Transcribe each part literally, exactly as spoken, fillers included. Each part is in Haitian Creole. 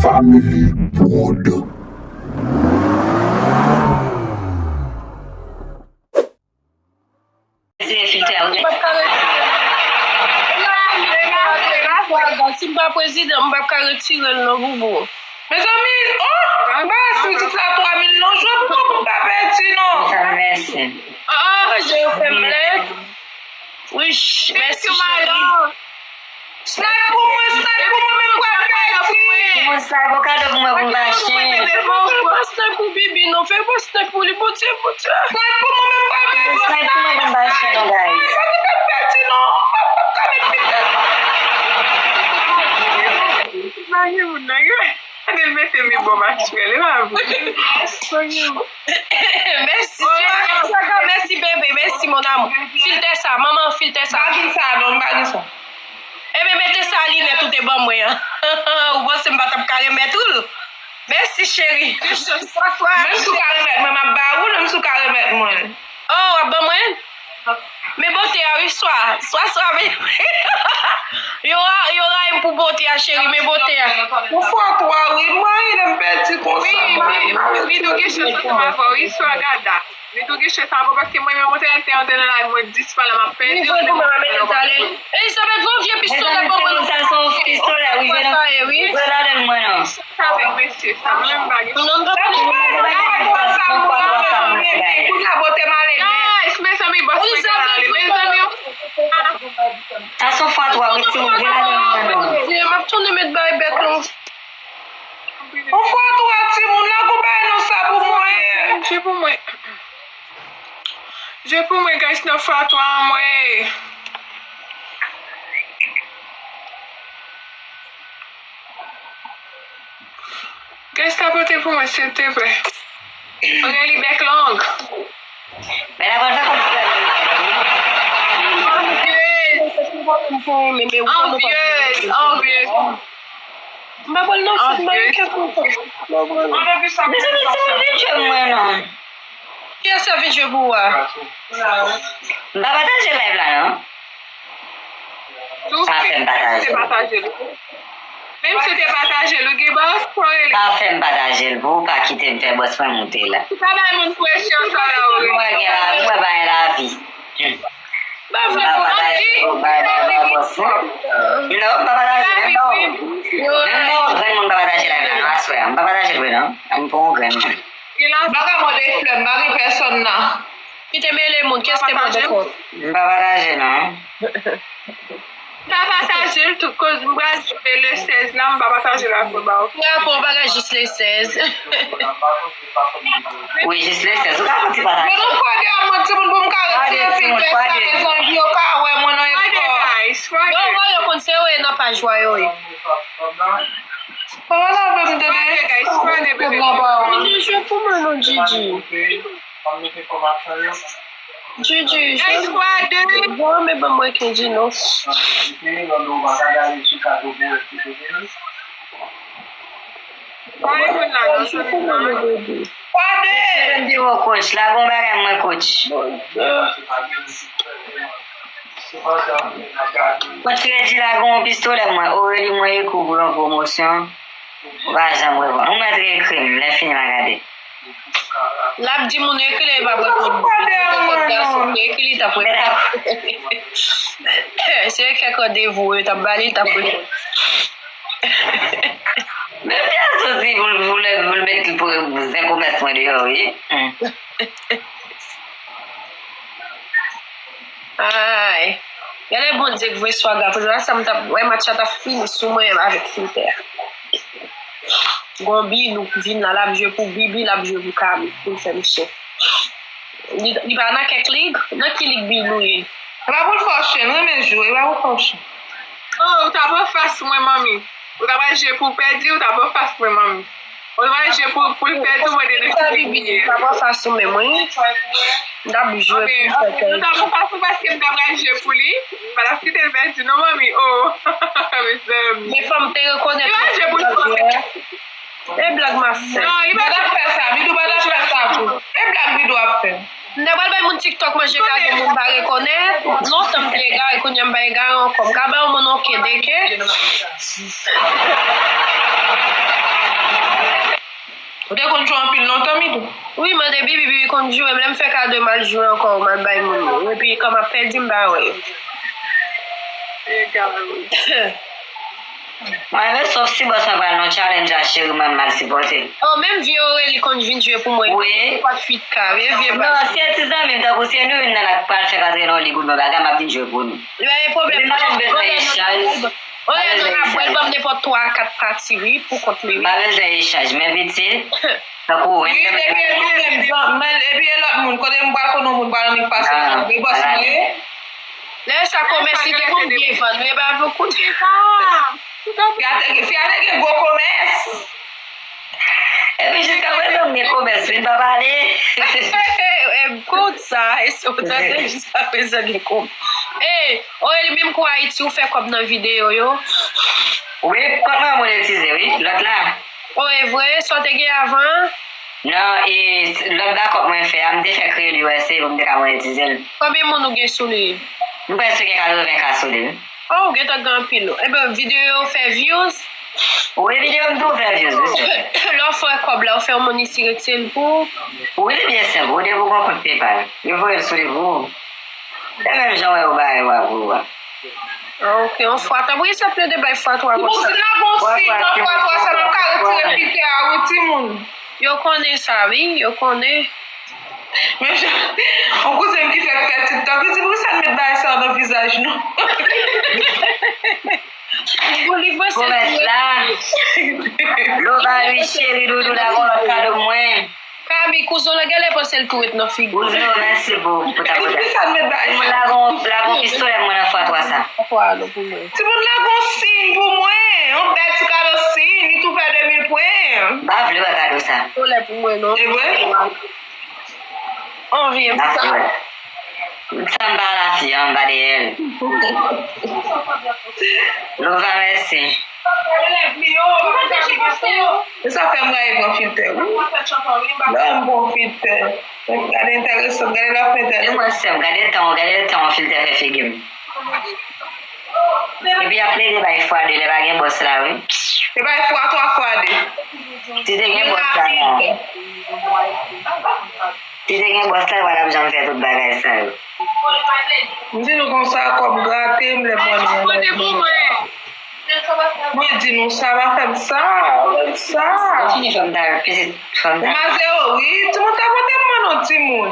Family Prod. Retire filtè a, wi. M p ap ka retire l. Si m pa prezidan, m p ap ka retire l non, boubou. Mezanmi, oh, m pa sou ti sa twa mil non, jodi pou m pa pèdi non. Mèsi. Oh, je yo fè m lèd. Wi, mèsi cheri. Snipe pou mwen, snipe pou mwen, men m pral pèdi. Pou mwen, snipe yon kado pou mwen, pou m pa chen. Fè pa snipe pou Bibi non, fè pa snipe pou li, Bondye, Bondye. Snipe pou mwen, men m pral pèdi. Snipe pou mwen, pou m pa chen non, guys. Mwen pral pèdi non, m p ap ka met vitès. Mari moun nan, yo. Gade l mete mi bò matirèl, e pa vre. Mèsi, Swaga, mèsi, bebe, mèsi, mon amour. Filtè sa, manman, filtè sa. M pa gen sa, non, m pa gen sa. Ebyen, mete sa linèt ou te ban mwen an. Ou panse m pa t ap ka remèt ou l? Mèsi, cheri. Menm si w ka remèt mwen, m ap ba ou l, menm si w ka remèt mwen l. Oh, w ap ban mwen l? Men bote a wi, Swa. Swa, Swa, men yo ra-, yo rayi m pou bote a, cheri, men bote a. Ou fò twò, wi, m rayi lè m pèdi konsa. Wi, wi, wi, nou gen chans ansanm avè w, wi, Swa, gada. Li tou gen chans avè w, paske mwen menm, mwen te, te antre nan live, mwen dis fwa la, m ap pèdi. Wi, vre pou mwen, mete talè. Elizabeth, yon vye pistolè pou mwen. Sa se yon pistolè, wi, sa ye, wi. Vre ladan mwen, non. Sa avèk mesye sa, mwen menm pa gen. Non, m pa konnen. Kounye a bote m ale nèt. Guys, mezanmi, bòs mwen ka ale. Mezanmi, sa se yon fwa twa, wi, timoun, vre ladan mwen, non. Bondye, m ap tounen met bay bèt long. Ou fò twa timoun, la gon bay nou sa pou mwen. Je pou mwen. Je pou mwen, guys, nan fwa twa an mwen. Guys, tapote pou mwen, silteplè. Oke, li bèk long. Men la pral fè kòmsi la. Anvyez. Anvyez, anvyez. M pa pral nan fout, m pa gen kè kontan. Mezanmi, se yon videyo mwen, non. Kiyès ki fè videyo pou ou a? M pa pataje live la, non. Pa fè m pataje l. Menm si w te pataje l, ou gen bòs pou w rele. Pa fè m pataje l pou ou pa kite m fè bòs mwen monte la. Ou pa bay moun presyon sa la, wi. Mwen gen la, mwen pa gen lavi. Pa vle pou anvi. Bay, bay, bay, bòs mwen. Non, m pa pataje menm non. Menm non, grenn moun pa pataje live la, non, aswè. M pa pataje l vre non. M pran yon grenn moun. Bagay mande flè, m pa gen pèsonn nan. Ki te mele moun, kiyès te mande kont? M pa pataje non. Pa pataje l tou, koz m pral jwe le sèz la, m pa pataje l avè w. Rapò w pa gen jis le sèz. Wi, jis le sèz. Ou ka fè ti pataje. Men nou fò de a mwen, timoun, pou m ka retire filtè sa, mezanmi, yo ka wè mwen nan ekran. Yo wè, yo konn se yo ye nan paj wa yo ye. Papa lave m tande. Vini jwe pou mwen non, Djidji. Djidji, jwe. Bon, men ban mwen Kendji non. Jwe pou mwen non, baby. Mwen di w, coach, la gon bagay mwen, coach. Coach Reggie la gon pistolè mwen, Aurélie mwen ekri w pou yon pwomosyon. Ou pa janm reponn. Ou mèt ekri m, lè fini m a gade. L ap di moun ekri l, li p ap reponn. Li te konn gason te ekri, li t ap reponn. Se kèk randevou yo t ap ba li, li t ap reponn. Men li a soti pou l, pou l, pou l met pou zen komès mwen deyò, wi. Hmm. Ay. Gade Bondye k voye swaga pou nou. Sa m t ap wè match la t ap fini sou mwen avèk filtè a. Gon Bilou k vin la, l ap jwe pou Bibi, l ap jwe pou Kami, pou l fè m chen. Li, li pa nan kèk lig? Nan ki lig Bilou ye? E pa pou l fè w chen, m renmen jwe, e pa pou l fè w chen. Oh, ou t ap anfas mwen, manmi. Ou ta pral jwe pou w pèdi, ou ta pran fas mwen, manmi. Ou ta pral jwe pou, pou l pèdi, ou mande nan ki lig li ye. Ou ta pran fas ou menm, wi. M t ap jwe pou m fè pèdi. Nou ta pran fas ou paske m ta pral jwe pou li. M pa t ap kite l pèdi, non, manmi. Oh, mezanmi. Men fò m te rekonèt li se yon jwè. E blag m ap fè. Non, li pa t ap fè sa, Bidou pa t ap fè sa pou. E blag Bidou ap fè. M te pral bay moun TikTok manje kado moun pa rekonèt. Lontan m te egare, kounye a m pa egare ankò. M ka bay yon moun yon ke, de ke. Ou te konn jwe anpil lontan, Midou? Wi, mande Bibi, Bibi konn jwe. Lè m fè kado, m al jwe ankò, m al bay moun yo. Epi, kan m ap pèdi, m pa wè yo. Mwen, men sòf si bòs mwen pral nan challenge a, cheri, mwen, m al sipòte. Oh, menm vye Aurélie konn vin jwe pou mwen. Wi. Kot fit ka, vye vye. Non, se ti zanmi m, tankou se nou youn nan k pral fè antre nan lig oubyen bagay, m ap vin jwe pou nou. Li pa gen pwoblèm. Epi mwen menm bezwen echanj. Olè nou la bwè l ban m nenpòt twa a kat pati wi pou kont li wi. M pa bezwen echanj men pitit. Tankou ou menm. Wi depi e nou menm men epi e lòt moun kote m pral konnen yon moun pral annik pase la e bòs mwen ye. Lè sa komès li te konn byen vann wi e pa pou kout. Fi a te gen gwo komès. Epi jiskaprezan m gen komès wi m pa pale. Kout sa e se w tande jiskaprezan gen komès. Ey, o e li menm kou Ayiti ou fè kòb nan videyo yo. Wi, kòb mwen monetize wi, lòt la. O e vre, sa w te gen avan an? Non, e lòt bakòp mwen fè a, m te fè kreye li wè se pou m te ka monetize l. Konbyen moun ou gen sou li? M prèske gen katreven ka sou li wi. Oh, ou gentan gen anpil. Ebyen, videyo yo fè views? Wi, videyo m tou fè views, wi, se vre. Lè w fè kòb la, ou fè yon moun isi retire l pou ou? Wi, li byen senp. Ou depi w gen yon kont PayPal, yo voye l sou li pou ou. Se menm jan w wè yo bay ou a pou ou a. Ah, ok, yon fwa twa. Poukisa w plede bay fwa twa konsa? Ou konn si n a gen yon siy nan fwa twa sa, n ap ka retire filtè a, wi, timoun. Yo konnen sa, wi, yo konnen. Men jan yon kouzen m ki fèk fè TikTok, li di, poukisa n met bagay sa yo nan vizaj nou? Pou li panse l tou ret. Lova wi, cheri doudou, la gon lòt kado pou mwen. Kami, kouzen w lan genlè panse l tou ret nan figi w. Kouzen w, mèsi pou, pou ta pote. Timoun la gon, la gon pistolè mwen nan fwa twa sa. Timoun la gon siy pou mwen, yon bèl ti kado siy, li tou fè de mil pwen. M pa vle wè kado sa. Pistolè pou mwen non. E vre? Anvi m sa. Sa m pa la fi an, m pa dèyè l. Lova, mèsi. E sa fè m rayi pran filtè wi. Lè m pran filtè. Gade enteresan, gade lè ap enteresan. E mwen sè m, gade tan, gade tan yon filtè fè figi m. Epi y ap plede bay fwa de lè pa gen bòs la wi. E bay fwa twa fwa de. Si te gen bòs la non. Si te gen bòs la, yo pa t ap janm fè tout bagay sa yo. M di nou konsa, kòb grate m lè m wè nou nan live nou. Mwen di nou sa, pa fè m sa, pa fè m sa. Ou fini fè m ta pitit fanm ta. Ou maze o wi, timoun ta pote m mwen non timoun.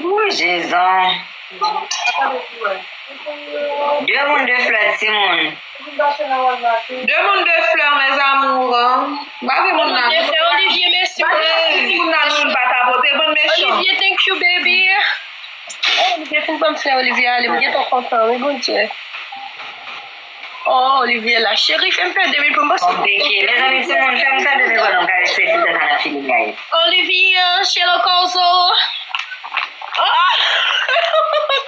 Wouy, Jezan. De moun de flè, timoun. De moun de flè, mes amours. M pa gen moun nan. Olivier, mèsi. M pa gen moun nan, moun pa ta pote, bann mechan. Olivier, thank you, baby. Oh, Olivier fin ban m flè, Olivier ale, m gentan kontan, wi, Bondye. Oh, Olivier la, cheri, fè m fè de mil pou m pase. Konplike. Mezanmi, timoun, fè m fè de mil pou nou gade se filtè sa nan figi m gaye. Olivier, Shelo Corzo. Oh,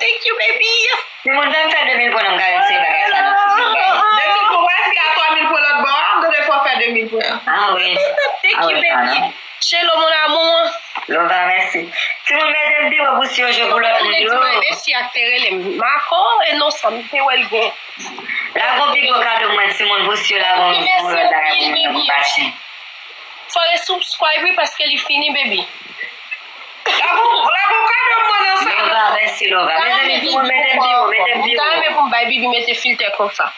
thank you, baby. Timoun, fè m fè de mil pou nou gade se bagay sa nan figi m gaye. De mil pou mwen, fi a twa mil pou lòt bò a, m tande fò fè de mil pou. Ah wi. Thank you, baby. Shelo, mon amour. Lova, mèsi. Timoun, mete m pi wo pou si yo jwe pou lòt moun yo. Mesi ak te rele m. Mako, e non sa, m te wè l gen. Lagon pi gwo kado mwen, timoun, pou si yo lagon pou lòt bagay pou mwen, pou machin. Fò yo subscribe wi, paske li fini, baby. Lagon, lagon kado mwen nan sa. Lova, mèsi, Lova. Mezanmi, timoun, mete m pi wo, mete m pi wo. M ta renmen pou m bay Bibi mete filtè konsa.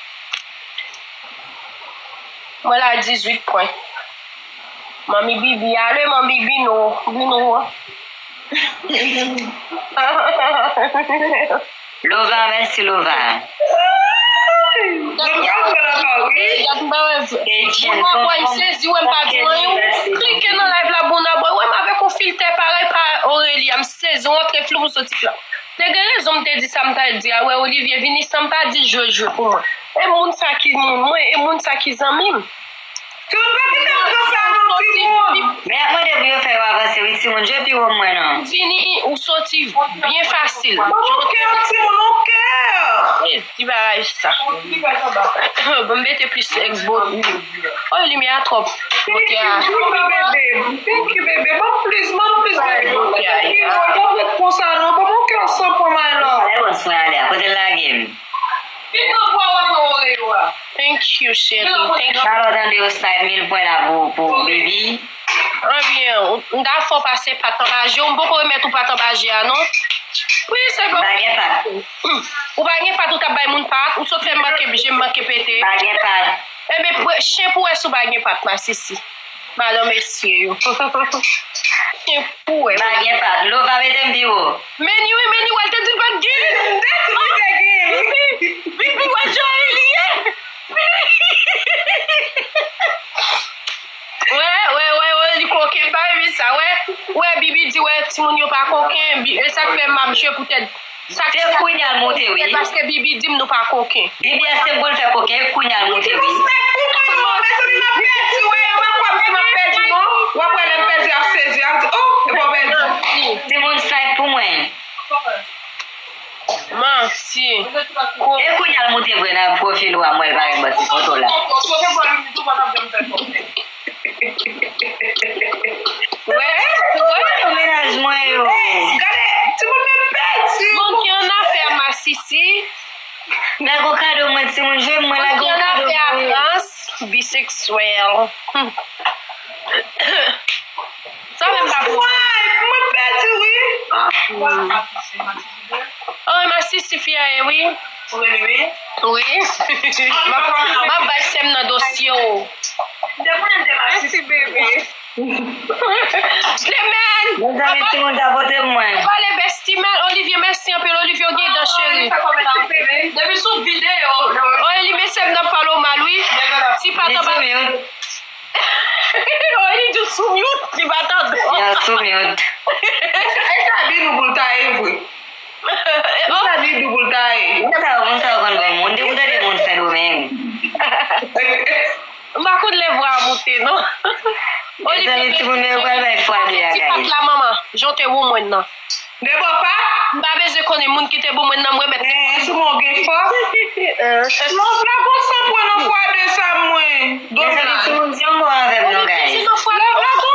Mwen la dizuit pwen. Manmi Bibi, ale manmi Bino, Bino. Lova, mèsi Lova. Gad m pa wè. Moun wè m sezi, wè m pa di anyen. Ou klike nan live la, bon, abò, wè m avèk yon filtè parèy pa Aurélie a, m sezi, w antre flou, m soti flou. Te gen rezon m te di sa m t al di a, wè Olivier vini san m pa di jwe jwe pou mwen. E moun sa ki moun mwen, e moun sa ki zanmi m. Timoun pa kite m pran sa non timoun. Men y ap mande pou yo fè yo avanse wi timoun, jwe pi wo mwen non. Vini ou soti byen fasil. Ban m yon kè timoun, yon kè. Mezi bagay sa. Bon m mete plis ek bot. Oh limyè a twòp. Thank you bebe, thank you bebe. Ban m plis, ban m plis bebe. Ban m yon kè san pwen my love. Kote l lage m? Thank you, cheri. Thank you. Charlotte, tande yo snipe mil pwen la pou, pou Bibi. Ebyen, m ta fè w pase pat anba je w, m poko remèt ou pat anba je a, non. Wi, se bon. Pa gen pat. Ou pa gen pat, ou t ap bay moun pat, ou sot fè m manke, je m manke pete. Pa gen pat. Ebyen, chen pou wè si w pa gen pat, masisi. Madan mesye yo. Chen pou wè. Pa gen pat. Lova mete m pi wo. Men ni wi, men ni wè l te di l pa t gen. M te di li te gen. Bibi, Bibi, wè jan li ye. Wè, wè, wè, wè, li koken, m pa renmen sa. Wè, wè, Bibi di, wè, timoun yo pa koken. Bi- E sa k fè m ap jwe poutèt. Sa k Se kounye a l moute, wi. Se paske Bibi di m nou pa koken. Bibi, èske m konn fè koken? E kounye a l moute, wi. Mezanmi, m ap pèdi, wè, yo pa kwè m si m ap pèdi, non. W ap wè lè m pèdi, ap sezi, ap di, oh, e pa w pèdi. Timoun snipe pou mwen. Manti. E kounye a l moute vre nan pwofil ou a, m wè l parèt bò ti foto la. Wè, wè. Menaj mwen yo. Gade, timoun men pèdi. Moun ki annafè masisi. Lage yon kado mwen, timoun, jwe mwen, lage yon kado mwen. Moun ki annafè a Frans, bisekswèl. Hmm. Sa menm pa pou mwen. Mwen pèdi, wi. Oh, masisi fi a ye, wi. Wi. M ap, m ap bay sè m nan dosye w. Mèsi, bebe. Clement! Mezanmi, timoun ta vote mwen. Pale besti mal, Olivier, mèsi anpil. Olivier, w gen dan, cheri. Depi sou videyo. Oh, Olivier, se m nan pale w mal, wi. Ti patan pa. Oh, li di sou mute, li pa tande. Ya, sou mute. E sa bi nou pou l ta ye vre. Ou sa di dou pou l ta ye. Moun sa yo, moun sa yo konn bon moun. Depi w tande moun Sendomeng. M pa konn lè vwa a moute, non. Mezanmi, timoun, men yo pral bay fwa de a, guys. Ti pat la, manman. Jan w te wou mwen nan. De bò pa? M pa bezwen konnen moun ki te wou mwen nan, mwen mèt. Eh, sou mwen w gen fòs. Lòv la gon san pwen nan fwa de sa, mwen. Mezanmi, timoun, di yon mo avè m non, guys. Love la gon san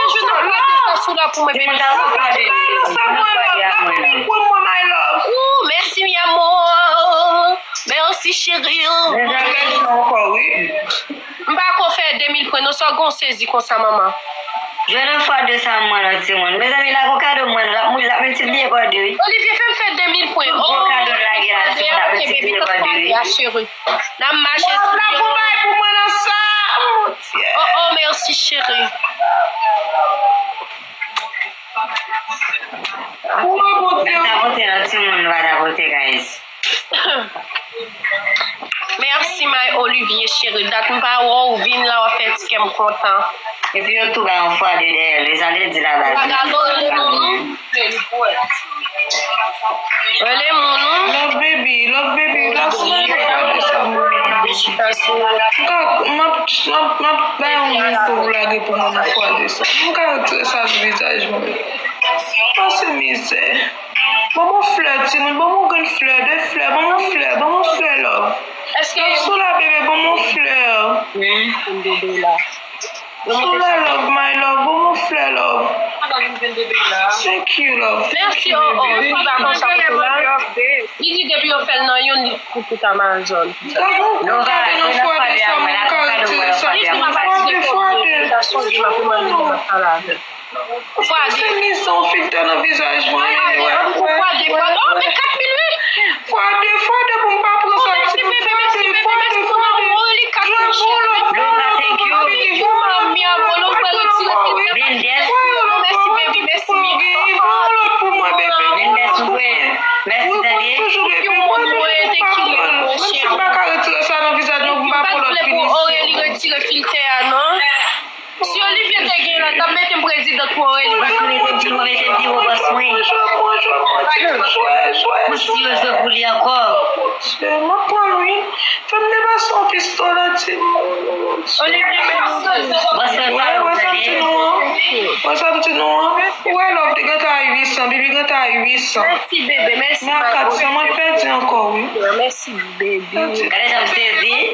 pwen nan fwa de sa sou la pou mwen, baby. Timoun, ta sou fwa de. Nan fwa de a mwen nan. Ooh, merci, mi amor. Merci, chérie. Mezanmi, ankò, wi. M pa ko fè de mil pwen, non, sa w gon sezi konsa, manman. Jwenn yon fwa de sa mwen nan timoun. Mezanmi, la gon kado mwen, l ap mou-, l ap miltipliye pa de, wi. Olivier, fè m fè de mil pwen. Tout bon kado l lage la, timoun, l ap miltipliye pa de, wi. N ap mache sou la pou bay pou mwen nan sa. Oh, oh, merci, chérie. Mwen ta vote nan timoun, nou pa ta vote, guys. Mèsi, my Olivier, cheri. Dat m pa wè w vin la, w ap fè ti kè m kontan. Epi yo tou ba yon fwa de dèyè l, wi, sa vle di la baz. Rele moun, wi. Love baby, love baby, la sou mwen fwa de sa mwen. M ap, m ap, m ap bay yon moun pou lage pou mwen nan fwa de sa. M ka retire sa nan vizaj mwen. Pase mizè. Ban mwen flè, timoun. Ban mwen grenn flè, de flè. Ban mwen flè, ban mwen flè, love. Love, sou la, bebe, ban mwen flè. Sou la, love, my love. Ban mwen flè, love. Thank you, love. Mèsi, oh, oh. Li di depi yo fè l nan youn, li pou tout Amazon. Gade yon fwa de sa, mwen ka retire sa. Fwa de, fwa de. Fwa de. Se mizè yon filtè nan vizaj mwen, anyway. Fwa de, fwa de. Oh, men kat mil wi. Fwa de, fwa de pou m pa pran sa, timoun. Fwa de, fwa de, fwa de. Mèsi, bebe, mèsi, mèsi. Mèsi, baby, mèsi, mèsi. Mèsi, baby. Mèsi, tande. Yon moun mwen te kile, mon chè. M pa ka retire sa nan vizaj mwen pou m pa pran lòt pinisyon. Ou retire filtè a, non? Si Olivier te gen la, t ap mete m prezidant pou Aurélie. Bòs mwen, mete m pi wo, mete m pi wo, bòs mwen. Bonjou, bonjou, bonjou. Bonjou, bonjou. Kousi yo jwe pou li ankò. Bonjou, m ap pran l, wi. Fè m depase yon pistola, timoun. Olivier, mèsi. Bòs mwen, wè, wè sa m di nou an. Wè sa m di nou an. Wè, love te gentan a uit san, bibi gentan a uit san. Mèsi, bebe, mèsi. Mwen a kat san, mwen pèdi ankò, wi. Mèsi, bebe. Gade jan m sezi.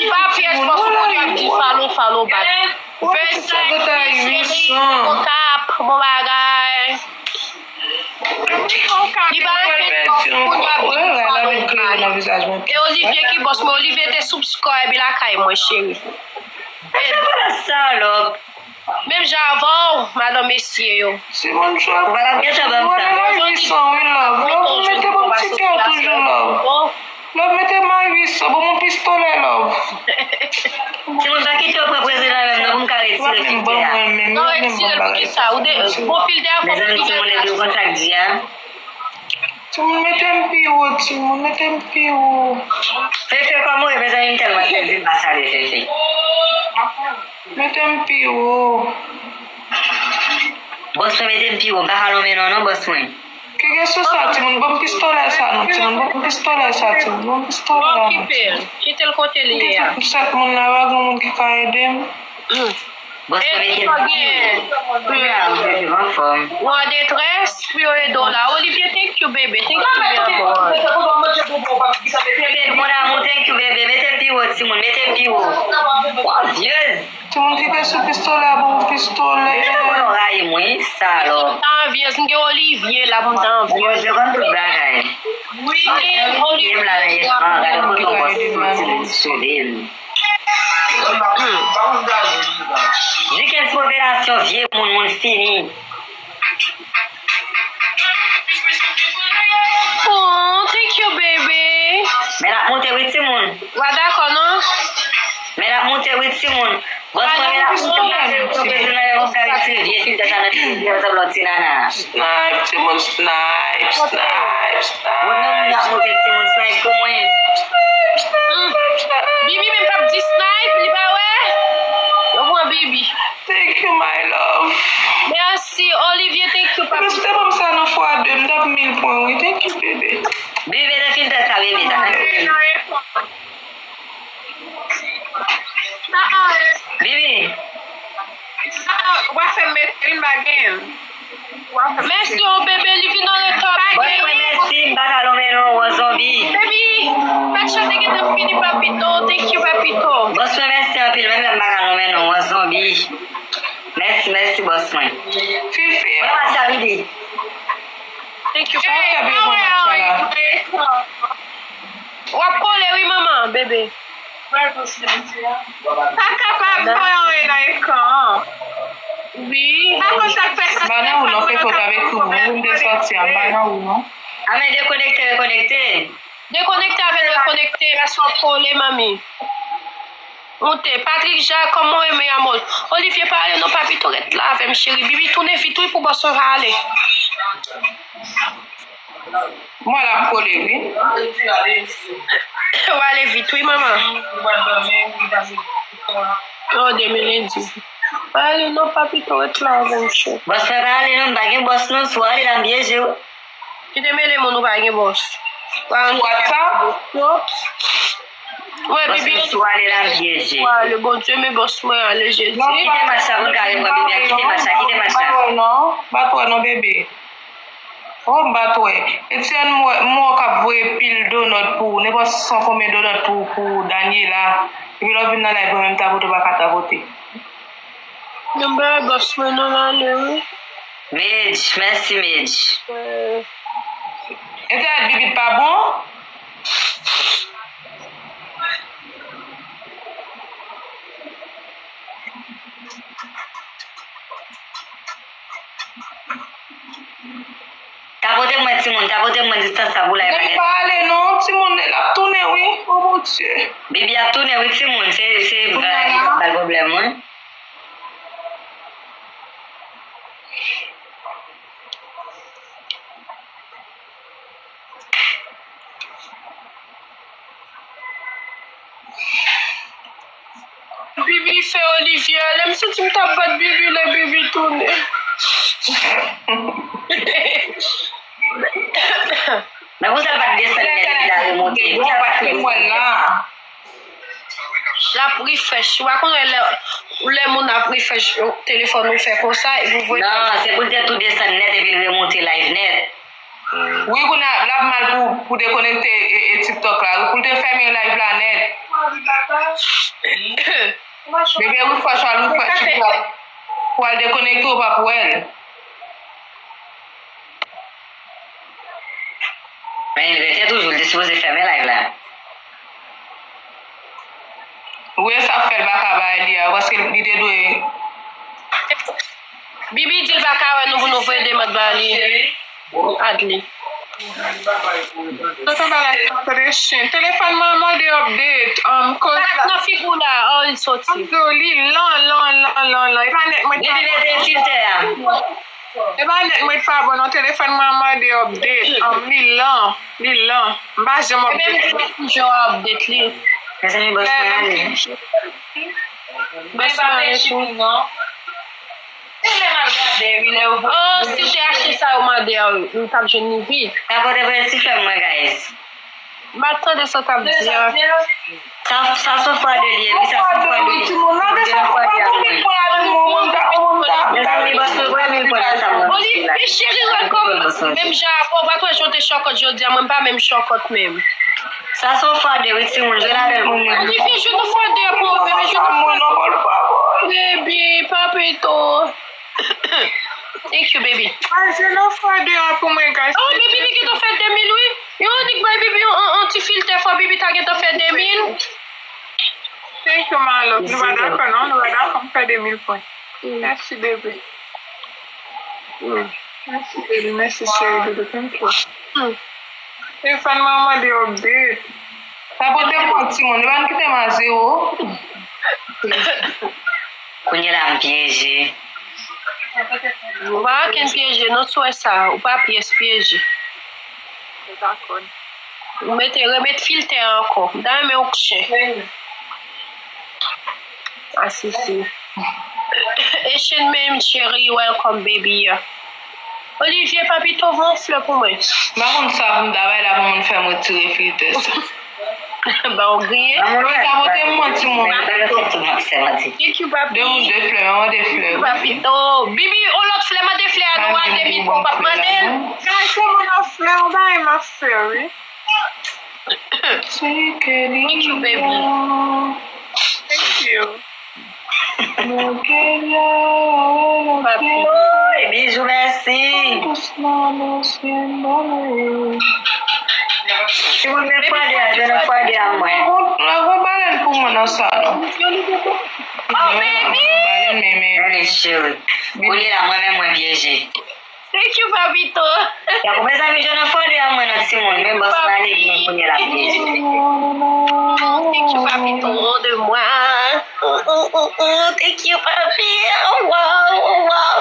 Li pa pyès paske moun yo ap di follow, follow back. Vèsè, cheri, on tap, bon bagay. Li pa anyen, moun yo ap di follow back. E Olivier ki bòs mwen, Olivier te subscribe lakay mwen, cheri. Salòp. Menm jan avè w, madan mesye yo. Ou pa t ap gentan ban m sa. Love, mete bon ti kè toujou, love. Love, mete may wi san, ban m yon pistolè, love. Timoun, pa kite yo pran prezidan menm non, pou m ka retire filtè a. Non, retire l pou kisa? Ou de, bon, filtè a fò. Mezanmi, timoun, epi w konn sa k di a? Timoun, mete m pi wo, timoun, mete m pi wo. Fefe, kòman w ye, mezanmi, m tèlman sezi, m pa salye Fefe. Mete m pi wo. Bòs mwen, mete m pi wo. M pa ka lonmen non, non, bòs mwen. Ki gen sou sa, timoun? Ban m pistolè sa non, timoun. Ban m pistolè sa, timoun. Ban m pistolè la non. Okipe l. Kite l kote li ye a. Sèt moun la, pa gen moun ki ka ede m. Bòs mwen, mete m pi wo. Ou anfòm? Ou an detrès, pou yo ede w la. Olivier, thank you, baby. Thank you, mi amor. Mon amour, thank you, baby. Mete m pi wo, timoun. Mete m pi wo. Waw, vyez. Timoun, kite sou pistolè, bon pistolè. Mezanmi, moun rayi mwen, salòp. Anvyez, m gen Olivier la pou m ta anvyez. Yo konn tout bagay. Wi, Olivier m la nan ekran, gade kote bòs soti, li sove m. Dikens popilasyon vye moun, moun fini. Oh, thank you, baby. Men l ap moute wi, timoun. Wa dakò, non? Men l ap moute wi, timoun. Bòs mwen, men l ap moute wi, timoun. Vye filtè sa nan figi, fè sanblan ti nana. Snipe, timoun, snipe, snipe, snipe. Mwen menm, moun ap moute, timoun, snipe pou mwen. Bibi menm p ap di snipe, li pa wè? Yo pran Bibi. Thank you, my love. Mèsi, Olivier, thank you, papi. Mèsi, te ban m sa nan fwa de, m t ap mil pwen, wi. Thank you, bebe. Bibi, mete filtè sa, bebe, sa nan figi. Bibi. Sa, w ap fè m mete, vin pa gen. Mèsi, o bebe, li vin nan retò. Bòs mwen, mèsi, m pa ka lonmen non, w zonbi. Baby, pèt chante gentan fini, papito. Thank you, papito. Bòs mwen, mèsi anpil, menm lè m pa ka lonmen non, w zonbi. Mèsi, mèsi, bòs mwen. Fifi. Mwen pa sa, Bibi. Thank you. Sa w fè byen pou match la? W ap kole wi, manman, bebe. Pa kapab pa wè nan ekran an. Wi. Pa konn sa k fè sa. M pa nan ou non, fè kout avèk ou. Ou vin de sòti a, m pa nan ou non. A men dekonekte, rekonekte. Dekonekte avè l, rekonekte, paske w ap kole, manmi. Moute. Patrick Jacques, kòman w ye, mon amour? Olivier, pa ale non, papito, ret la avè m, cheri. Bibi, tounen vit wi pou bòs mwen pa ale. Mwen la kole wi. W ale vit wi, manman. Oh, demen lendi. Pa ale non, papito, ret la avè m, cheri. Bòs mwen pa ale non, m pa gen bòs non, si w ale la m pyeje w. Ki te mele moun ou pa gen bòs? Sou WhatsApp? Yo. Wè, bebe. Bòs mwen, si w ale la m pyeje. W ale, Bondye, men bòs mwen ale, Jezi. Kite match la pou n ka reprann, bebe, kite match la, kite match la. M pa t wè non, m pa t wè non, bebe. Oh, m pa t wè. Etienne, m wè, m wè w k ap voye pil donòt pou ou. Nenpòt san konbyen donòt pou, pou Daniela. Epi lè w vin nan live mwen menm, tapote w pa ka tapote. Yon bagay bòs mwen nan ale wi. Midge, mèsi Midge. Entènèt Bibit pa bon? Tapote mwen timoun, tapote mwen distans la pou la e pa gen. Nèg pa ale non, timoun, l ap tounen wi. O Bondye. Bibi ap tounen wi timoun, se, se vre, li pral pwoblèm wi. Bibi fè Olivier ale, m santi m t ap bat Bibi lè Bibi tounen. Men pou sa l pa t desann nèt epi l al remonte, pou sa l pa t tou desann nèt. L ap refresh. Ou pa konnen lè, lè moun ap refresh telefòn ou fè konsa, epi ou voye. Non, se pou l te tou desann nèt epi l remonte live nèt. Wi, kounye a, l ap mal pou, pou dekonekte e, e TikTok la. Pou l te fèmen live la nèt. Bebe, refresh al, refresh pou al, pou al dekonekte, ou p ap wè l. Men li rete toujou, li te sipoze fèmen live la. Wi, sa fè l pa ka bay li a, paske li te dwe. Bibi di l pa ka wè nou pou nou voye demand ba li. Ad li. Tonton bagay, kote chen. Telefòn mwen mande update. Um, koz la. Nan figi w la, oh, li soti. Li lan, lan, lan, lan, lan. E pa nèt mwen. Bibi mete filtè a. E pa nèt mwen pa bon non, telefòn mwen an mande update. Um, li lan, li lan. M pa janm update. Ebyen, m di messenger a update li. Mezanmi, bòs mwen ale. Bòs mwen ale tou. Oh, si w te achte sa yo mande a, wi, m t ap jwenn li vit. Sa pote vrè ti flè mwen, guys. M ap tande sa w t ap di a. Sa, sa se fwa de li ye, wi, sa se fwa de li. Mezanmi, bòs mwen voye mil pwen nan sa mwen. Olivier chéri, welcome. Menm jan avè w, pa twò jan w te chòkòt jodi a, mwen m pa menm chòkòt menm. Sa se fwa de, wi, timoun, jwe ladan l pou mwen. Olivier, jwe nan fwa de a pou mwen, bebe, jwe nan fwa de. Baby, papito. Thank you, baby. Al jwe nan fwa de a pou mwen, guys. Oh, baby, li gentan fè de mil, wi. Yo, Nick bay Bibi yon, yon, yon ti filtè fò Bibi ta gentan fè de mil. Thank you, my love. Nou pa dakò, non? Nou pa dakò m fè de mil pwen. Mèsi, bebe. Mèsi, bebe. Mèsi, cheri, bebe. Thank you. Telefòn mwen mande update. Sa pote mwen, timoun. Li pa kite m a zewo. Kounye la, m pyeje. Ou pa okenn pyeje, non, sou wè sa. Ou pa pyès pyeje. Ou mete, remet filtè ankò. M ta renmen w chen. Asisi. E chen menm, cheri, welcome, baby. Olivier, papito, voye yon flè pou mwen. M pa konn sa pou m ta bay la pou moun fè m retire filtè sa. Ba w griyen. Sa pote m manti moun. Thank you, papi. De moun de flè, mwen de flè. Papito. Bibi, yon lòt flè, mande flè a, nou a de mil pou w p ap mande l. Kay, se moun nan flè, yon bagay m ap fè, wi. Thank you, baby. Thank you. Papi. Oi, bijou, mèsi. Timoun, men fwa de a, jwenn fwa de a mwen. Lave balèn pou mwen nan sa, non. Oh, baby. Balèn, men, men. Mèsi, cheri. Kounye la, mwen menm, mwen pyeje. Thank you, papito. Tankou mezanmi, jwenn nan fwa de a mwen nan timoun, men bòs mwen ale vin kounye la, byen. Thank you, papito, de mwen. Thank you, papi. Wow, wow.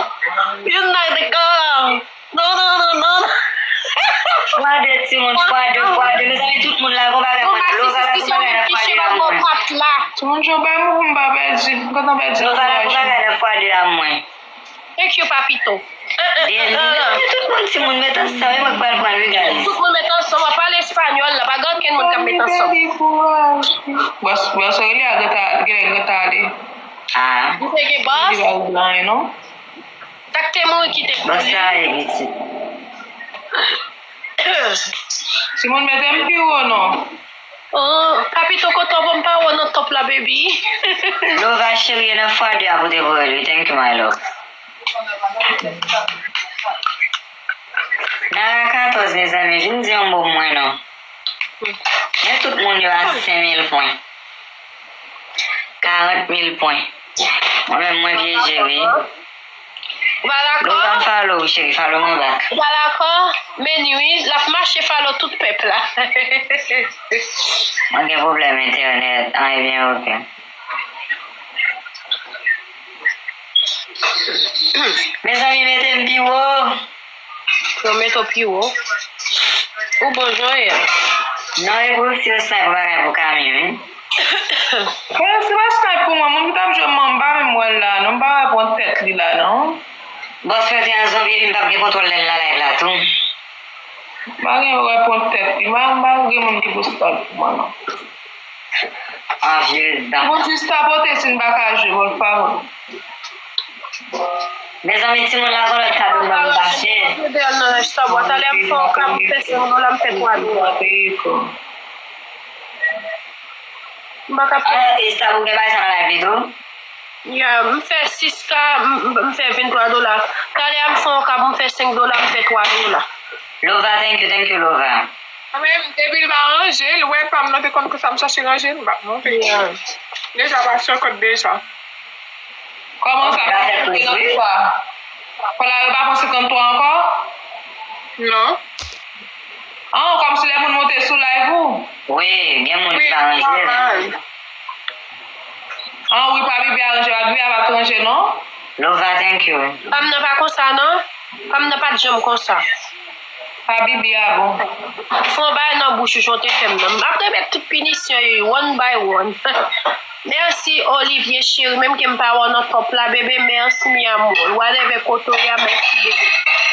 You not the girl. Non, non, non, non. Fwa de timoun, fwa de, fwa de. Mezanmi, tout moun la, gon bagay mwen. Lova la, gon bagay nan fwa de a mwen. Timoun, jan w bay mwen pou m pa pèdi, m kontan pèdi. Lova la, gon bagay nan fwa de a mwen. Thank you, papito. Byen, tout moun, timoun, met ansanm, e mwen k pral pran l, wi, guys. Tout moun met ansanm, w ap pale espanyòl la, pa gen okenn moun k ap met ansanm. Bòs, bòs, rele a gentan, gentan ale. Ah. Ou te gen bòs? Li pa ou blan, non? Sa k te mouri ki te mouri. Bòs la, e pitit. Timoun, mete m pi wo, non. Oh, papito, kote w, m pa wè w nan top la, baby. Lova cheri, e nan fwa de a pou te voye l, wi. Thank you, my love. Nara katòz, mezanmi, vin di yon mo pou mwen, non. Men tout moun yo a senk mil pwen. Karant mil pwen. Mwen menm, mwen pyeje, wi. Ou pa dakò? Lova, m follow ou, cheri, follow mwen back. Ou pa dakò? Men wi, l ap mache follow tout pèp la. Mwen gen pwoblèm entènèt. Ah, ebyen, oke. Mezanmi, mete m pi wo. Yo mete w pi wo. Ou bon jan ye a. Non, e pou si yo snipe bagay pou Kami, wi. Bon, se pa snipe pou mwen, moun ki t ap jwe m an, m pa menm wè l la, non, m pa wè pran tèt li la, non. Bòs mwen te an zonbi, epi m p ap gen kontwòl lè l nan live la, tou. M pa gen wè pran tèt li, m pa, m pa gen moun ki pou snipe pou mwen, non. An vye dan. Bon, jis tapote si n pa ka jwe, bon, favò. Mezanmi, timoun la, gen lòt kado m nan m pa chè. Jodi a nan laj sa bwa, talè m fè yon ka, m fè senk dola, m fè twa dola. M pa ka fè. Ah, e sa ou gen bagay sa nan live li tou? Yeah, m fè sis ka, m, m, m fè venntwa dola. Talè a m fè yon ka pou m fè senk dola, m fè twa dola. Lova, thank you, thank you, Lova. Mwen menm, depi l pa ranje, l wè pa m nan te konn konsa m chache ranje l, m pa monte. Yeah. Deja pa sou kòd deja. Kòman sa? Kòman sa? Kò la yo pa pran senkanntwa ankò? Non. Ah, kòmsi lè moun monte sou live ou? Wi, gen moun ki pa ranje. Ah, wi, pa Bibi aranje, pa Bibi a pa t ranje, non? Lova, thank you. Pa m nan pa konsa, non. Pa m nan pa t janm konsa. Pa Bibi a bon. Fè yon bagay nan bouch ou jan w te fè m nan. M ap remèt tout pinisyon yo, one by one. Mèsi, Olivier cheri, menm ke m pa wè w nan top la, bebe, mèsi, mi amor. Whatever kote w ye a, mèsi, bebe.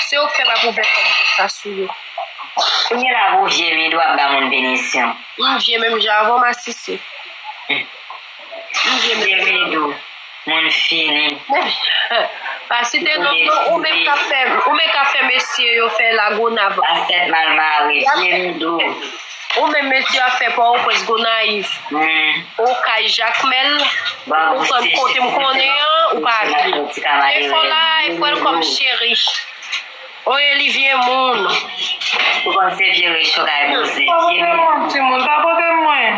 Se ou k fè m ap ouvè kò m konsa sou yo. Kounye la pou vye Midou ap ba moun pinisyon. M vye menm jan avè w, masisi. M vye menm jan. Vye Midou, moun fini. Pa site non, non, ou menm k ap fè, ou menm k ap fè mesye yo fè lagonav. Pastè mal mare, vye Midou. Ou menm mesye ap fè Pòtoprens, Gonayiv. Hmm. Okay, Jakmèl. Ou konn kote m konnen an, ou pa vle. Defo la, e frè l kòm cheri. Oye, li vye moun. Ou konn se vye rich ou kay boze. Tapote mwen, timoun, tapote mwen.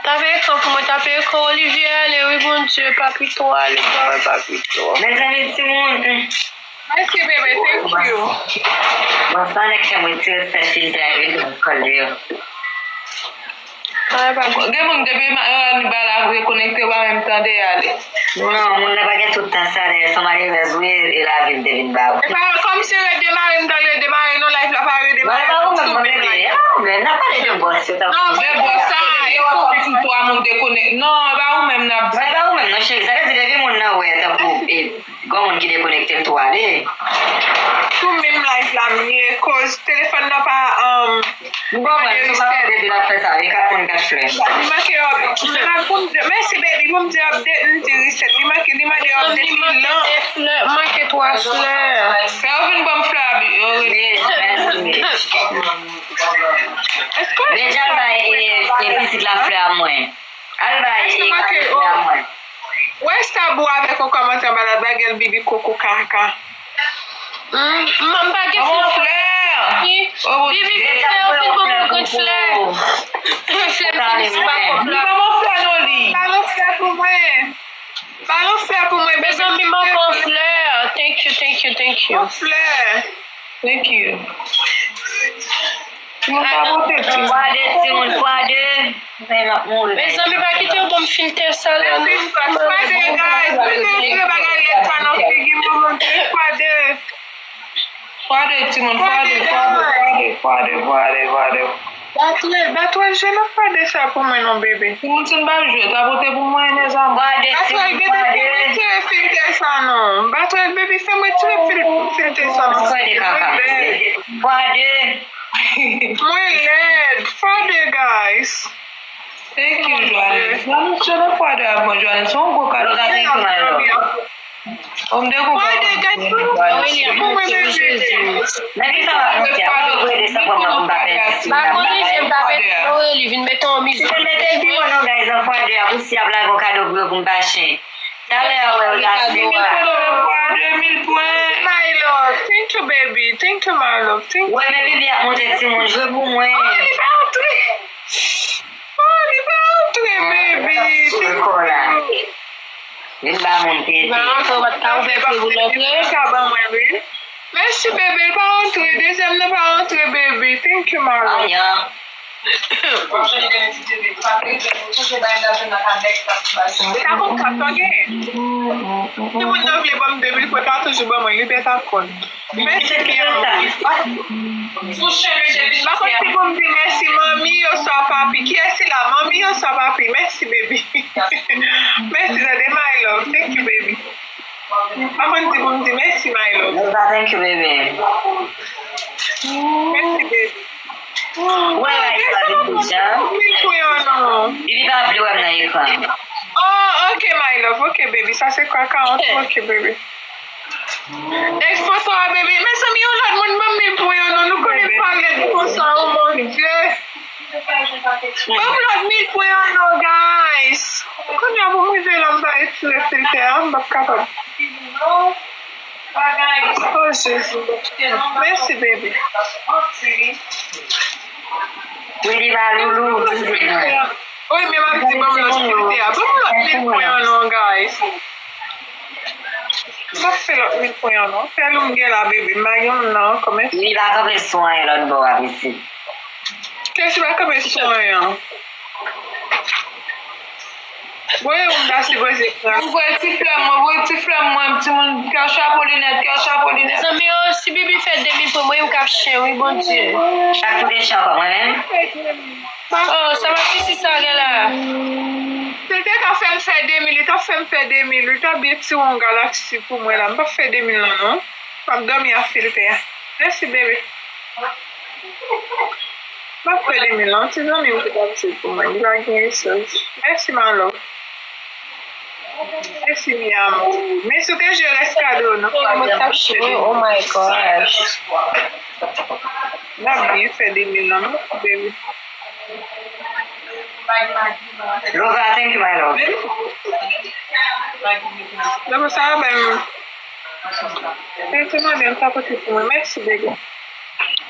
Tape ekran pou mwen, tape ekran. Olivier ale, wi, Bondye, Papito ale, pa wè Papito. Mezanmi, timoun. Mèsi, bebe, thank you. Bon, sa nèg fè m retire sèt filtè a, wi, kòl yo. Gen moun depi Anibal ap rekonekte, ou pa menm tande ale. Non, moun nan pa gen tout tan sa, dayè, se yon malerèz ou ye, e lavi l te vin ba ou. E pa kòmsi redemare, m ta redemare, non, live la pa redemare, non, sou bebe. Men n ap pale de bòs yo, tankou. Non, men bòs sa, e fò kòmsi twa moun dekonekte. Non, e pa ou menm n ap di. E pa ou menm, non, cheri, sa vle di depi moun nan wè, tankou, e, Gon moun ki dekonekte l tou ale. Sou menm live la m ye, koz telefòn nan pa, um, m konprann, se pa yon bebe l ap fè sa, e kat moun kat flè. Li manke, mèsi baby, pou m di update, m di reset. Li manke, li mande update, li lan. Manke twa flè. Fè yo vin ban m flè a, bi-, yo rele. Deja l bay, e, e pitit la flè a mwen. Al bay, e, kado flè a mwen. Wè sa bou avèk yon kòmantè anba la, bagèl bibi koko kaka. M pa gen flè. Bibi gen flè, ou fin ban mwen grenn flè. Flè m fini sou bakòp la. Li ban mwen flè non li. Ba nou flè pou mwen. Ba nou flè pou mwen, bebe. Mezanmi, m ankò flè. Thank you, thank you, thank you. Yon flè. Thank you. Mwen pa pote ti. Fwa de, timoun, fwa de. Mwen m ap mouri. Mezanmi, pa kite yo ban m filtè sa la, non. Fwa de, guys. Mwen te retire bagay lèt sa nan figi m, mwen montre fwa de. Fwa de, timoun, fwa de, fwa de, fwa de, fwa de, fwa de, fwa de. Batwèl, batwèl, jwe nan fwa de sa pou mwen, non, bebe. Timoun, si n pa jwe, tapote pou mwen, mezanmi. Fwa de, timoun, fwa de. Batwèl, bebe, fè m retire filtè sa, non. Batwèl, bebe, fè m retire fil-, filtè sa, non. Fwa de, kaka. Fwa de. Mwen lèd. Fwa de, guys. Thank you, Joanne. Joanne, se nan fwa de ak mwen, Joanne. Se yon gwo kado. Loga, thank you, my love. Om de gwo kado. Fwa de, guys. Mwen, mwen, mwen, mwen. Men ki sa va monte a? Mwen voye desann pou mwen, pou m pa pèdi. Pa konnen, jem pa pèdi. Mwen, li vin mete yon mizik. Si te mete l pi wo non, guys, nan fwa de a, pou si y ap lage yon kado pou yo, pou m pa chen. Talè a, wè, w la se. Mil pwen, my love. Thank you, baby. Thank you, my love. Thank you. Wè, men Bibi ap monte timoun, jwe pou mwen. Oh, li pa antre. Oh, li pa antre, baby. Thank you. Vin ba moun tete. Li pa antre, w pa t ka ouvè pye pou l antre. Li pa ban mwen, wi. Mèsi, bebe, l pa antre. Dezyèm nan pa antre, baby. Thank you, my love. Aya. Li ta konn sa, sa gen. Si moun nan vle ban m de mil fwa, l ka toujou ban mwen, li bèt ak kòn. Mèsi, Bianca. Pa konn si pou m di mèsi, manmi, oswa papi. Kiyès ki la? Manmi, oswa papi? Mèsi, baby. Mèsi, tande, my love. Thank you, baby. Pa konn si pou m di mèsi, my love. Loga, thank you, baby. Mèsi, baby. Wè la, li pa vin deja. Mil pou yo, non. Bibi pa vle wè m nan ekran. Oh, Ok, baby, sa se kaka an tou, ok, baby. Next foto a, baby. Mezanmi, yon lòt moun ban m mil pwen an non. Nou konnen m pa lèd konsa, oh mon Dieu. Ban m lòt mil pwen an non, guys. Kounye a pou m rive la, m pa retire filtè a, m p ap kapab. Oh, Jezi. Mèsi, baby. Wi, li ba loulou, wi, wi. Wi, men m ap di, ban m lòt filtè a. Ban m lòt mil pwen an non, guys. M ap fè lòt mil pwen an non. Fè lou m gen la, baby. M pa gen yon nan ankò, men. Li pa kanpe sou anyen lòt bò a, pitit. Kèl si pa kanpe sou anyen an? Voye ou m ta sipoze pran. Mwen voye ti flè mwen, voye ti flè mwen, timoun, kè chapo linèt, kè chapo linèt. Zanmi yo, si Bibi fè de mil pou mwen, m k ap chen, wi, Bondye. Chak koute chen ankò, mwen menm. Oh, sa pa sisi sa gen la. Si l te ka fè m fè de mil, li t ap fè m fè de mil, li t ap byen tire yon galaksi pou mwen la. M p ap fè de mil lan, non. M ap dòmi ak filtè a. Mèsi, bebe. M ap fè de mil lan, ti zanmi m ki t ap di pou mwen, li pa gen esans. Mèsi, my love. Mèsi, mi amor. Men si w te jwe rès kado, non? Oh, mwen t ap chire, oh my gosh. N ap byen fè de mil lan, non, baby. Lova, thank you, my love. Lova, sa va, ben. Mwen te mande m sa pote pou mwen. Mèsi, bebe.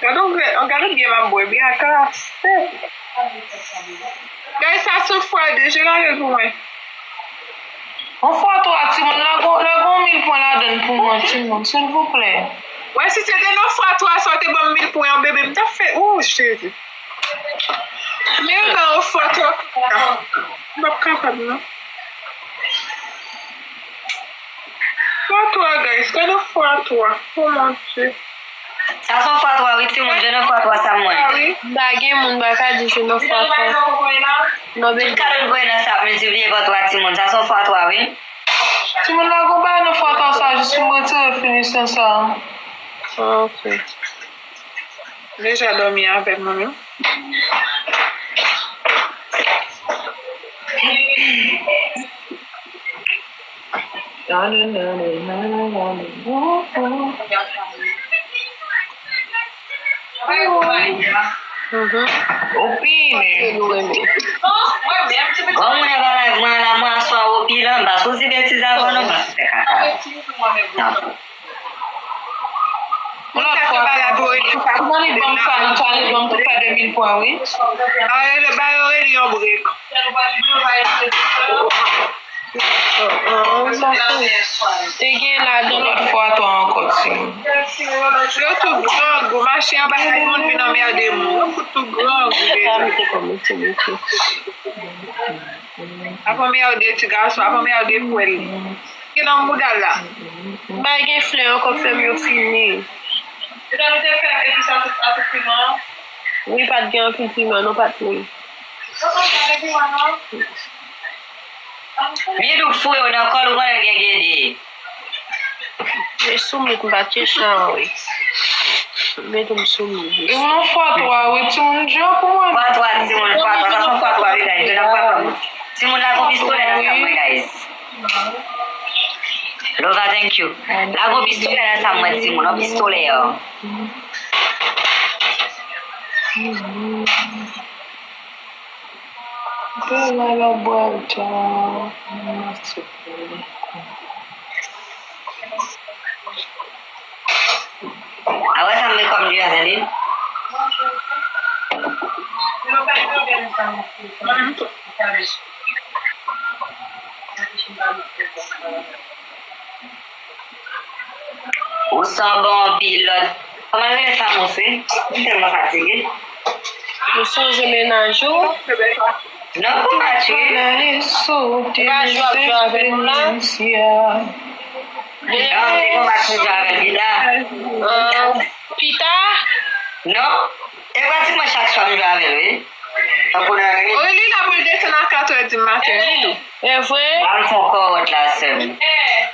Gade yon gre-, gade byen m ap bwè. Byen a klase. Gade sa, se fwa de. Je gade l pou mwen. Yon fwa twa, timoun. Lage, lage yon mil pwen ladann pou mwen, timoun, silvouplè. Wè, si se te nan fwa twa, sa w te ban m mil pwen an, bebe, m t ap fè. Oh, Jezi. Men yo ba yo fwa twa. M p ap kapab, non. Fwa twa, guys. Gade fwa twa. Oh, mon Dieu. Sa se yon fwa twa, wi, timoun. Jwe nan fwa twa sa mwen. Ah, wi. M pa gen moun, m pa ka di jwe nan fwa twa. Non, tout kado n voye nan sa ap miltipliye pa twa, timoun. Sa se yon fwa twa, wi. Timoun, lage yon bagay nan fwa twa sa, jis pou m retire finisè sa. Ah, ok. Deja dòmi avè mwen menm. Mhm. Opine. Bon, mwen pa live mwen la, mwen aswa opine, m pa sou di betiz avan non, m pa sou fè kaka. Yon lòt fwa, Tani ban m sa nan Tani ban m pou fè de mil pwen, wi. Ba yo rele yon break. Te gen ladan lòt fwa twa ankò, timoun. Yo tou grangou, mache anba timoun vin anmède moun. Yo fout tou grangou deja. Ap anmède ti gason, ap anmède pwèl li. Ki nan mouda l la? M pa gen flè ankò, flè m yo fini. Wi, pa t gen anpil piman, non, pa t gen. Midouk fouye w nan kòl, ou konnen l gen gede. E sou mout, m pa t chan, wi. Mete m sou mout. E yon fwa twa, wi, timoun, jan pou mwen. Fwa twa, timoun, fwa twa, sa se yon fwa twa, wi, guys. Jwe nan fwa twa. Timoun, lage yon pistolè nan sa mwen, guys. Lova, thank you. Lage yon pistolè nan sa mwen, timoun, yon pistolè, yo. Bèl la bwè jan, mèsi pou li. A wè sa m met kòm di a, tande. Ou san bon anpil lòt. Kòman l rele fanm ou se? M tèlman fatige. Ou sonje mennaj ou? Non, pou m pa tchwe. Ou pa jwe ap jwe avè nou la? Non, m te gon match m jwe avè l pita. Ah, pita? Non. E pratikman chak swa m jwe avè l, wi. Tankou nan ri. Wi, li la pou l desann a katrè di maten, wi, tou. E vre? Ba m fè yon kòwòt la, sè m.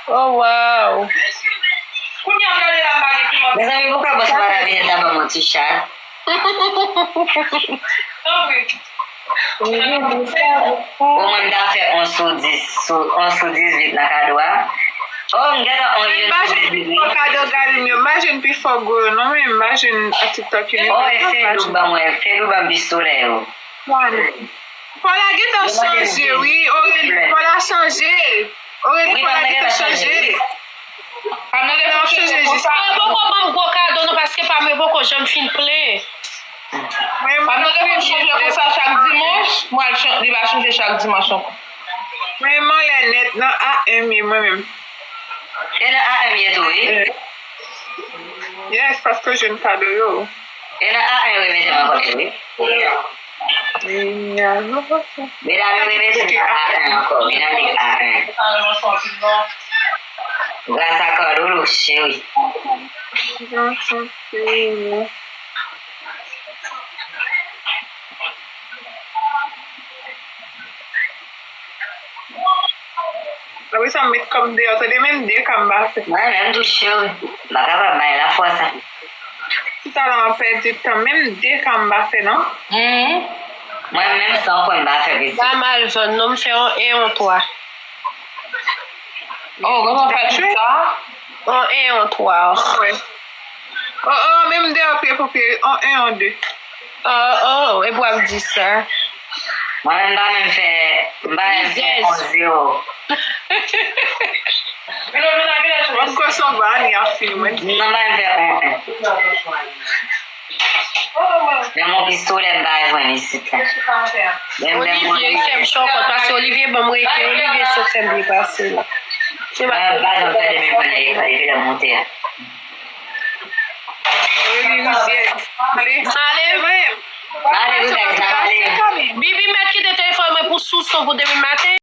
Oh, wow. Mezanmi, poukò bòs pa ta vin la ban m yon ti chat? Omwen m ta fè yon sou dis, sou, on sou dizuit nan kado a. Oh, m gentan on yon sou dizuit, wi. Imajine pi fò kado Galim yo. Imajine pi fò gwo yo, non, men imajine a TikTok yo. Oh, e Fedou ban mwen, Fedou ban m pistolè yo. Paula gentan chanje, wi. Aurélie, Paula chanje. Aurélie, Paula gentan chanje. Pa mande pou chanje konsa. Yo poko ban m gwo kado, non, paske pa m yo poko janm fin plen. Pa mande pou chanje konsa chak dimanch. Mwen al chan-, li va chanje chak dimanch ankò. Mwen, m anlè nèt nan A M ye, mwen menm. E nan A M ye tou, wi. Yes, paske jwenn kado yo. E nan A M yo remete m ankò tou, wi. Medam yo remete m nan A M ankò. Medam yo A M. Gras a Carlolo, cheri. Apre sa, m met kò m deyò, tande, menm de ka m pa fè. Mwen menm tou, cheri. M pa kapab bay la fòs sa. Tout a la, m pèdi tan, menm de ka m pa fè, non. Mwen menm san pwen m pa fè, pitit. Ba mal zòn, non, m fè yon en, yon twa. Oh, granman fè tout sa? On en, on twa. Oh, oh, menm de an pye pou pye, on en, on de. Oh, oh, epi w ap di sa. Mwen menm, m pa menm fè, m pa menm fè on zewo. Mwen kwè son vani ap fini, mwen. Non, m pa menm fè on en. Men mon pistolè m pa jwenn isit la. Olivier fè m chòkòt, paske Olivier ban m rete, Olivier sot fè m byen pase la. Se pa janm fè demen pran nan ekran depi lè m monte a. Olivier. Ale. Ale, wi, guys, n ap ale. Bibi mèt kite telefòn mwen pou sou son pou demen maten.